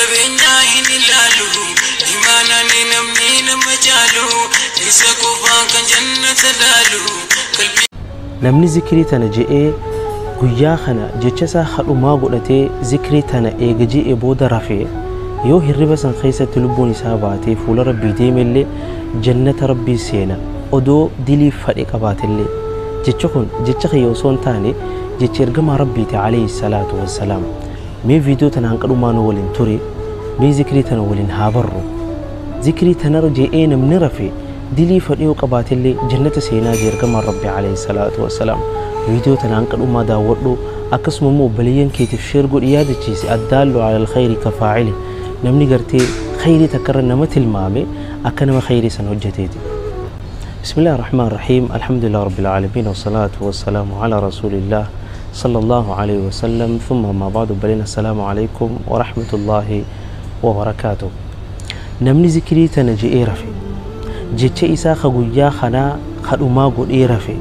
Qabeenyaa hin ilaalu, imaanaan namni nama jaalu, isa qofaan kan jannata laalu. Namni zikrii tana je'ee guyyaa kana jecha isaa hadhumaa godhatee zikrii tana eega je'ee booda rafee yoo hirriba san keessatti lubbuun isaa baatee fuula rabbii deemellee jannata rabbii seena odoo dilii fadhe qabaatellee. Jecha kun jecha kiyya osoo hin taane jecha ergamaa rabbiiti alayhi salaatu wassalaam. Mee viidiyoo tana hanqa dhumaa nu waliin ture, mee zikrii tana waliin haa barru. Zikrii tanarra je'ee namni rafe dilii fadhe yoo qabaatellee jannata seenaa jee ergamaan rabbi alayhi salaatu wassalaam. Viidiyoo tana hanqa dhumaa daawwadhu, akkasuma immoo obboleeyyan keetiif sheer godhi, yaadachiisi. Addaallu ala alkhayri kafaa'ili, namni gartee khayrii takkarra nama tilmaame akka nama khayrii san hojjeteeti. بسم الله الرحمن الرحيم، الحمد لله رب العالمين، والصلاة والسلام على رسول الله صلى الله عليه وسلم، ثم ما بعد، بلنا السلام عليكم ورحمة الله وبركاته. نمني ذكري تنجي رفي جتش إسا خقويا خنا خدوما قد رفي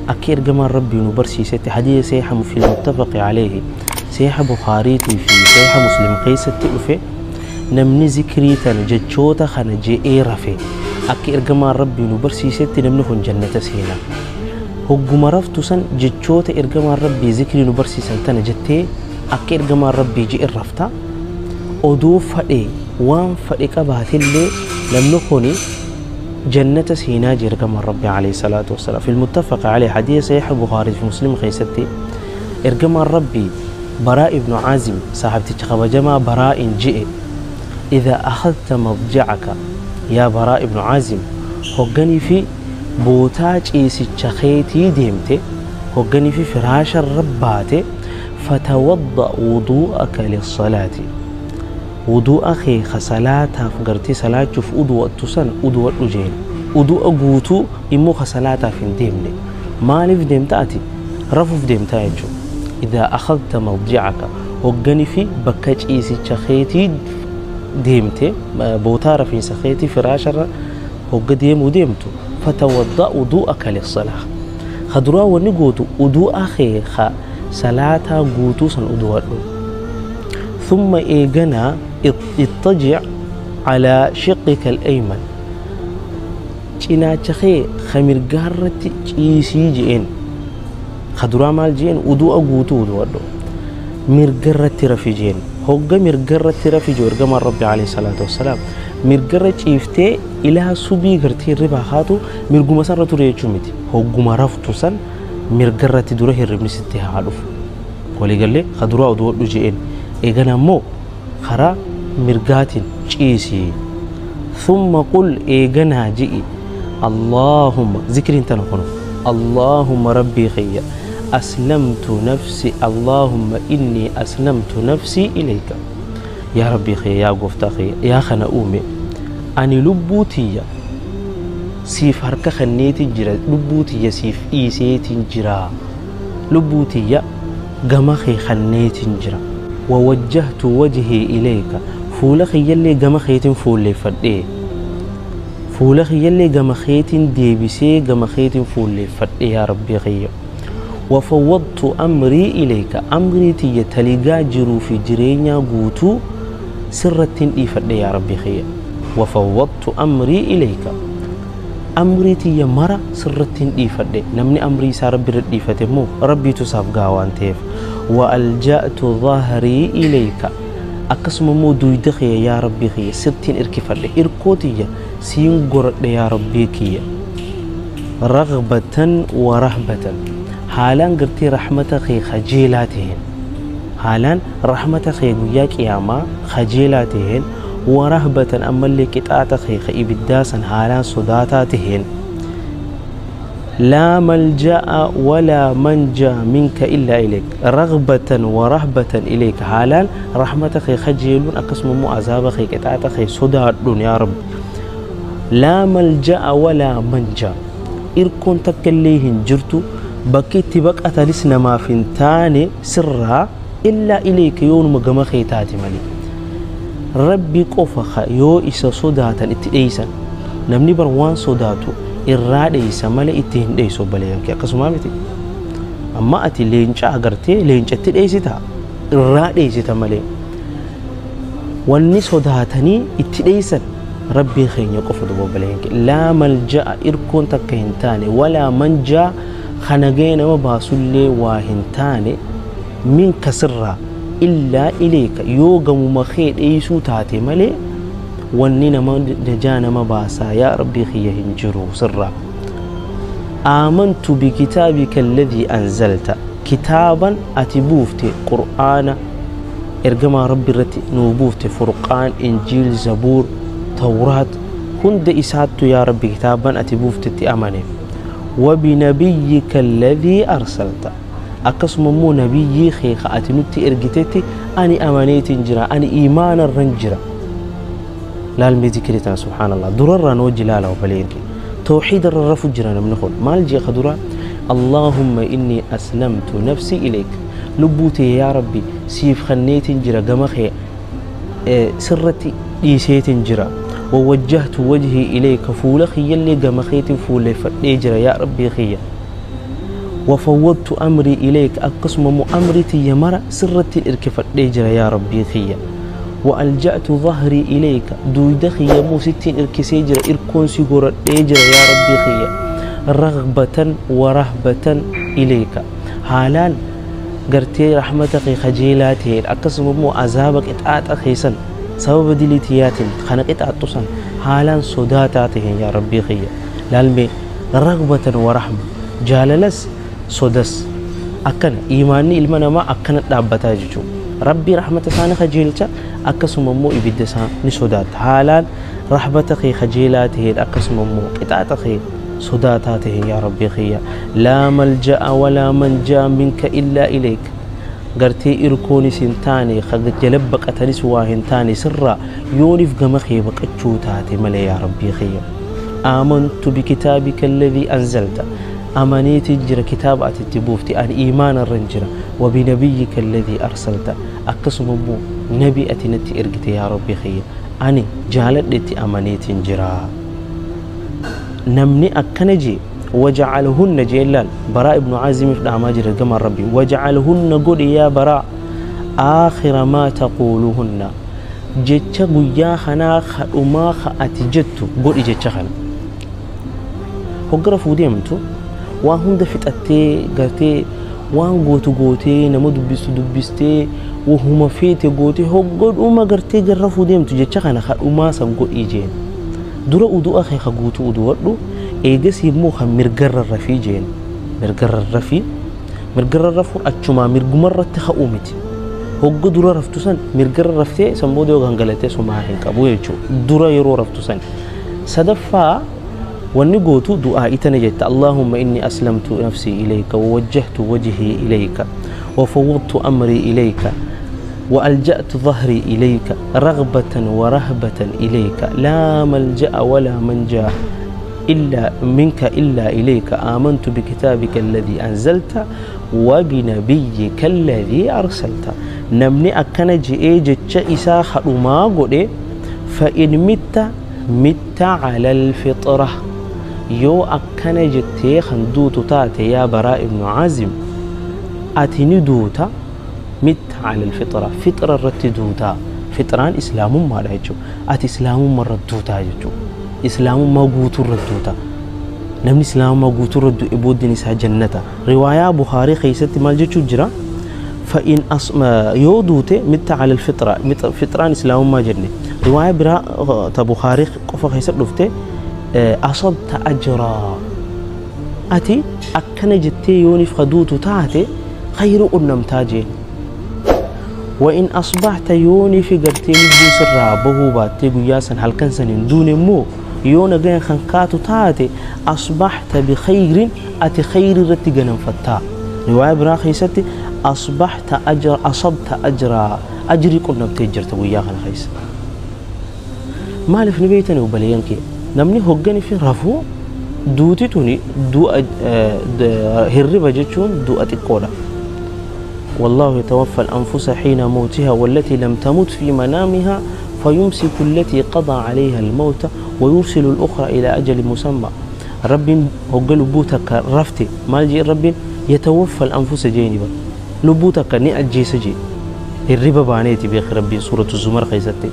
أكير جمال ربي نبرسي ست حديث سيحة في المتفق عليه، سيحة بخاري في سيحة مسلم قيس التأفي. نمني ذكري تنجي تشوتا خنا جي رفي أكير جمال ربي نبرسي ست نمنهن جنة سينا. هجوم رفتو سن جتشوتا إرجمال ربي ذكري نبرسي سنتنا جتة أكير جمال ربي جي الرفتا أدو فدي وان فدي كبهت اللي لمنخوني جنة سينا جي إرجمال ربي عليه الصلاة والسلام. في المتفق عليه حديث صحيح البخاري في مسلم خيستي إرجمال ربي براء بن عازم صاحب تخبجما براء جئ إذا أخذت مضجعك يا براء بن عازم هجني في بوتاج إيسي تشخيتي ديمتي هجني في فراش الرباتي فتوضأ وضوءك للصلاة، وضوء أخي خسلاتها فقرتي صلاة شوف أدوء تسن أدوء أجين أدوء قوتو إمو خسلاتها في ديمني مالف ديمتاتي رفف ديمتاتي. إذا أخذت مضجعك هجني في بكاج إيسي تشخيتي ديمتي بوتارة في سخيتي فراشرة هو ديم وديمتو فتوضأ وضوءك للصلاة خدروا ونقوتو وضوء أخي خ صلاة قوتو سن أدوء. ثم إيجنا اضطجع على شقك الأيمن تشينا تشخي خمير قارة تشيسي جين خدروا مال جين وضوء قوتو وضوء mirgarratti rafi jeen hogga mirgarratti rafi joo ergamaan rabbi alayhi salaatu wassalaam mirgarra ciiftee ilaa subii gartee hirribaa haatu mirguma sanarra ture jechuu miti. Hogguma raftu san mirgarratti dura hirribni sitti haa dhufu. Waliigallee kaduraa oduu hodhu jeen eegana immoo karaa mirgaatiin ciisii. Thumma qul eeganaa ji'i Allaahumma zikriin tana kunu Allaahumma rabbii khiyya أسلمت نفسي اللهم إني أسلمت نفسي إليك يا ربي خي يا قفت خي يا خنا أمي أني لبوتي سيف هركة خنيتي جرا لبوتي سيف إيسيتي جرا لبوتي جمخي خنيتي جرا ووجهت وجهي إليك فولخي يلي جمخيتين فولي فدي فولخي يلي جمخيتين ديبسي جمخيتين فولي فدي يا ربي خي وفوضت أمري إليك أمري تي تلقى جرو في جرينيا قوتو سرة إيفد يا ربي خير وفوضت أمري إليك أمري تي مرة سرة إيفد نمني أمري سارب رد إيفتمو ربي تصاب قاوان تيف وألجأت ظهري إليك أقسم مو دويدخي يا ربي خير سرتين إركفد إركوتي سينقر يا ربي كي رغبة ورهبة حالان قرتي رحمة خي خجيلاتهن حالان رحمة خي قياك ياما خجيلاتهن ورهبة أما اللي كتات خي خي بالداسن حالان صداتاتهن لا ملجأ ولا منجا منك إلا إليك رغبة ورهبة إليك حالان رحمة خي خجيلون أقسم مو عذاب خي كتات خي صدات يا رب لا ملجأ ولا منجا إركون تكليهن جرتو بكيت بقى ما فنتاني سرها إلا إليك يون مجمع خيتاتي مالي ربي قفخ يو إسا صداتا إتئيسا نمني بروان صداتو إراد إيسا مالي إتهن إيسو بليانكي أقسم مامتي أما أتي لينشا أغرتي لينشا تئيستا إراد إيستا مالي Wanni sodaatanii itti dheeysan rabbii keenya qofa duba obboleeyyan kiyya. Laa malja'a irkoon takka hin taane walaa manjaa kana ga'ee nama baasullee waa hin taane minka sirraa illaa ileeka yoo gamuma kee dheeysuu taate malee wanni nama najaa nama baasaa yaa rabbii kiyya hin jiru sirraa. Aamantu bikitaabika alladhii anzalta kitaaban ati buufte qur'aana ergamaa rabbi irratti nuu buufte furqaan injiil zabuur tawraat hunda isaattu yaa rabbi kitaaban ati buuftetti amane. Wabinabiyyika alladhii arsalta akkasuma immoo nabiyyii kee ka ati nutti ergitetti ani amaneetiin jira ani iimaana irran jira. Laalmee zikrii tana subhaanallah durarraan wajji laala obboleeyyan kee tawxiida irra rafu jira namni kun maal jee ka dura Allahumma inni aslamtu nafsi ilayk lubbuu tee yaa rabbi siif kenneetiin jira gama kee sirratti dhiiseetiin jira. ووجهت وجهي إليك فول خي اللي قام خيت فول فديجرا يا ربي خي وفوضت أمري إليك أقسم أمري تيمرا سرت الإرك فديجرا يا ربي خي وألجأت ظهري إليك دويد خي مو ستين إرك سيجرا إركون سيغورا ديجرا يا ربي خي رغبة ورهبة إليك حالان قرتي رحمتك خجيلاتي أقسم مو عذابك إتآت أخيسا سبب دليتيات خنقت أتصن حالا صداتاته يا ربي خي لالمي رغبة ورحمة جاللس صدس أكن إيماني المنا ما أكن دابتا جيجو ربي رحمة سانة خجيلتا أكسم مو إبدسا نصدات حالا رحمة خي خجيلاته أكسم مو إتاتخي صداتاته يا ربي خي لا ملجأ ولا منجا منك إلا إليك gartee irkoonis hin taane jala baqatanis waa hin taane sirraa yooniif gama kee baqachuu taate malee yaa rabbii kiyya. Aamantu bikitaabika alladhii anzalta amaneetiin jira kitaaba ati itti buufte ani iimaana irran jira wabinabiyyika alladhii arsalta akkasuma immoo nabi ati natti ergite yaa rabbii kiyya ani jaaladhetti amaneetiin jira. Namni akkana jee وجعلهن جلال براء بن عازم في أماجر الجمر ربي وجعلهن قل يا براء آخر ما تقولهن جتش قيا خنا خما خأتجت قل جتش خنا هقرف وديمتو وهم دفت أتي قرتي وان قوتو قوتي نمد بيستو دبستي وهم فيتي قوتي هقول وما قرتي جرف وديمتو جتش خنا خما سنقول إيجين درا ودو أخي خقوتو ودو eegas immoo kan mirgarra rafii jeen mirgarra rafii mirgarra rafuun achumaa mirgumarratti ka'uu miti hogga dura raftu san mirgarra raftee san booda yoo gangalatee sumaa hin qabu jechuudha dura yeroo raftu san sadaffaa wanni gootu du'aa itana jetta Allahumma inni aslamtu nafsii ilayka wawajjahtu wajhii ilayka wafawwadtu amrii ilayka وألجأت ظهري إليك رغبة ورهبة إليك لا ملجأ ولا منجا إلا منك إلا إليك آمنت بكتابك الذي أنزلت وبنبيك الذي أرسلت نمني أكن جئ جتش إسا خدما قد فإن مت مت على الفطرة يو أكن جتي خندوت تاتي يا براء بن عازم أتني دوتا مت على الفطرة فطرة رتدوتا فطران إسلام ما رأيتشو أتي إسلام مرة دوتا جتشو إسلام ما قوتو ردوتا نمني إسلام ما قوتو ردو إبود نساء جنة رواية بخاري خيست مال جرا فإن يودوتي مت على الفطرة مت فطران إسلام ما جنة رواية برا تبخاري قف خيست لفتي أصبت أجرا أتي أكن جتي يوني خدوتو تاعتي خير أنم تاجين وإن أصبحت يوني في قرتي لبو سرا بهو باتي قياسا هل كان سنين دون مو يونا غين خنكاتو تاتي أصبحت بخير أتي خير رتي غنم فتا رواية براخي ستي أصبحت أجر أصبت أجرا أجري كنا بتجرت وياها خيس مالف نبيتني وبلينكي نمني هجني في رفو دوتي توني دو هربا جتشون دو أتكودا والله يتوفى الأنفس حين موتها والتي لم تمت في منامها فيمسك التي قضى عليها الموت ويرسل الأخرى إلى أجل مسمى. رب هو لبوتك رفتي مالجي رب يتوفى الأنفس جينبا لبوتك نأجي سجي Hirriba baaneeti beeki Rabbiin suuratu Zumar keessatti.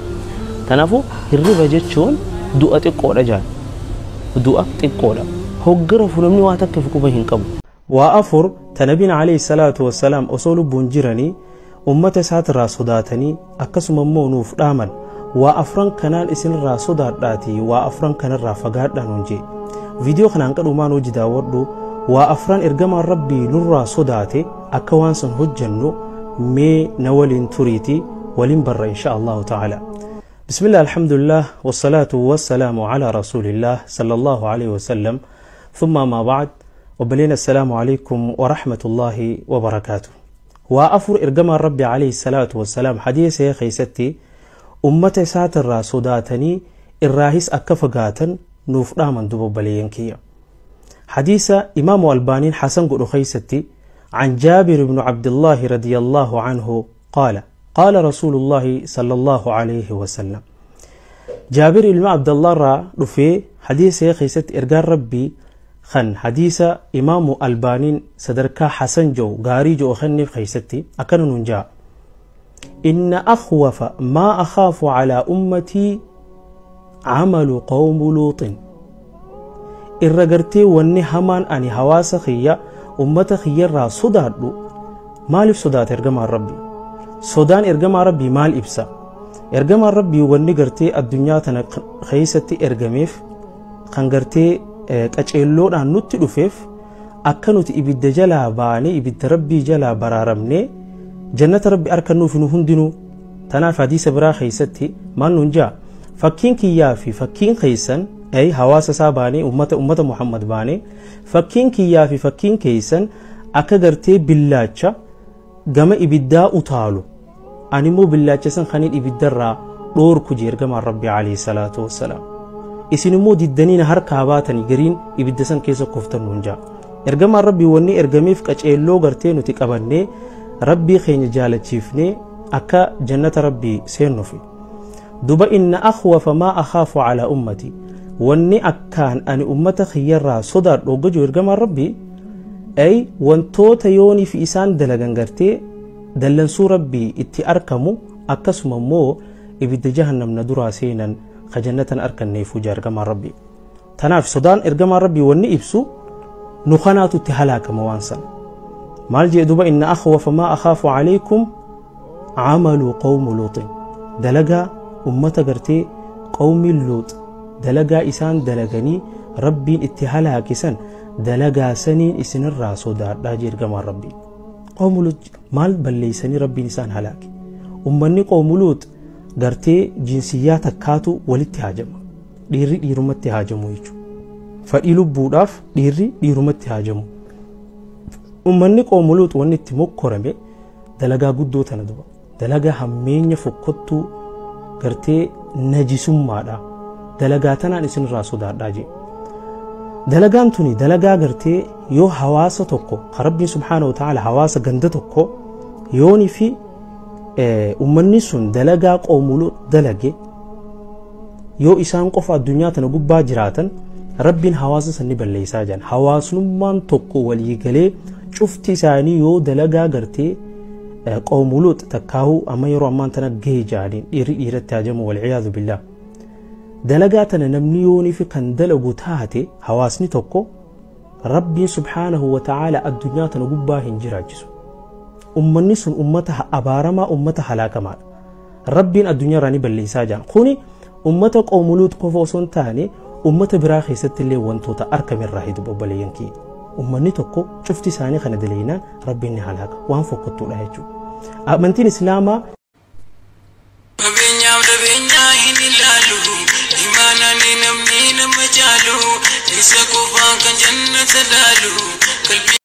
Kanaafuu hirriba jechuun du'a xiqqoodha jaan. Du'a xiqqoodha. Hogga rafu namni waa takka quba hin qabu. Waa afur ta nabiin alayhi salaatu wassalaam osoo lubbuun jiranii ummata isaatirraa sodaatanii akkasuma immoo nuuf dhaaman waa afran kanaan isinirraa sodaadhaatii waa afran kanarraa fagaadhaa nuun jee. Viidiyoo kanaan qadhumaan hojii daawwadhu waa afran ergamaan Rabbii nurraa sodaate akka waan san hojjennu mee na waliin turiiti waliin barra insha Allahu ta'ala. بسم الله الحمد لله والصلاة والسلام على رسول الله صلى الله عليه وسلم ثم ما بعد وبلينا السلام عليكم ورحمة الله وبركاته. وأفر إرجما ربي عليه الصلاة والسلام حديث يا خيستي أمة ساتر صداتني الراهس أكفقاتا نوفرا من دبوب بلينكية. حديث إمام الباني حسن قد خيستي عن جابر بن عبد الله رضي الله عنه قال قال رسول الله صلى الله عليه وسلم. جابر بن عبد الله را رفي حديث خيست إرجال ربي خن حديث إمام الباني صدرك حسن جو غاري جو خنف خيستي أكن ننجا إن أخوف ما أخاف على أمتي عمل قوم لوط. إرجرتي وني همان أني هواس خيا أمة خيا را صدار مالف صدات إرجما ربي صدان إرجما ربي مال إبسا إرجما ربي وني قرتي الدنيا تنا خيستي إرجميف خن قرتي qaceelloodhaan nutti dhufeef akka nuti ibidda jalaa baanee ibidda rabbii jalaa baraaramnee jannata rabbi argannuuf nu hundinuu. Tanaaf hadiisa biraa keessatti maal nuun jaa fakkiin kiyyaa fi fakkiin keessan ay hawaasa isaa baanee ummata Muhammad baanee fakkiin kiyyaa fi fakkiin keessan akka gartee billaacha gama ibiddaa utaalu ani immoo billaacha san kaniin ibiddarraa dhoorku jee ergamaan rabbi alayhi salaatu wassalaam. Isin immoo diddaniin harkaa baatanii gariin ibidda san keessa koftan nuun jaa. Ergamaan rabbii wanni ergameef qaceelloo gartee nuti qabannee rabbii keenya jaalachiifnee akka jannata rabbii seennuufi. Duba inna akhwafa maa akhaafu calaa ummati wanni akkaan ani ummata kiyyarraa sodaadhu hogga jiru ergamaan rabbii ay wantoota yoonii fi isaan dalagan gartee dallansuu rabbii itti argamu akkasuma immoo ibidda jahannam na duraa seenan خجنة أركن فجار إرجما ربي. تناف صدان إرجما ربي وني إبسو نخنات تهلاك موانسا. مالجي دوبا إن أخوف ما أخاف عليكم عمل قوم لوط. دلقا أمة قرتي قوم لوط دلقا إسان دلقني ربي اتهلاك سن دلقا سنين إسن الراسو دار داجي إرجما ربي. قوم لوط مال بليسني ربي نسان هلاك. أمني قوم لوط gartee jinsiyyaa takkaatu walitti haajama. Dhiirri dhiirumatti haajamu jechuudha. Fadhii lubbuudhaaf dhiirri dhiirumatti haajamu. Uummanni qoomu Luut wanni itti mokkorame dalagaa guddoo tana duba. Dalagaa hammeenya fokkottuu gartee najisummaadha. Dalagaa tanaan isinirraa sodaadhaa jee. Dalagaan tuni dalagaa gartee yoo hawaasa tokko Rabbiin subhaanahu wa ta'ala hawaasa ganda tokko yoonii fi ummanni sun dalagaa qoomu Luut dalage yoo isaan qofa addunyaa tana gubbaa jiraatan rabbiin hawaasa san ni balleessaa jiran. Hawaasnummaan tokko walii galee cufti isaanii yoo dalagaa gartee qoomu Luut takkaahuu amma yeroo ammaan tana gahee jaaniin dhiirri dhiiratti hajamu walciyaadu billaah. Dalagaa tana namni yoonii fi kan dalagu taate hawaasni tokko rabbiin subhaanahu wa ta'aala addunyaa tana gubbaa hin jiraachisu. Ummanni sun ummata abaaramaa ummata halaakamaadha. Rabbiin addunyaa irraa ni balleessaa jiran. Kuni ummata qoomu Luut qofa osoo hin taane ummata biraa keessatti illee wantoota argamerraa hedduu obboleeyyan kiyya. Ummanni tokko cufti isaanii kana dalaginaan rabbiin ni halaaka waan fokkottuudha jechuudha. Amantiin Islaamaa Qabeenyaaf dhabeenyaa hin ilaalu imaanaan namni nama jaalu isa qofaan kan jannata laalu.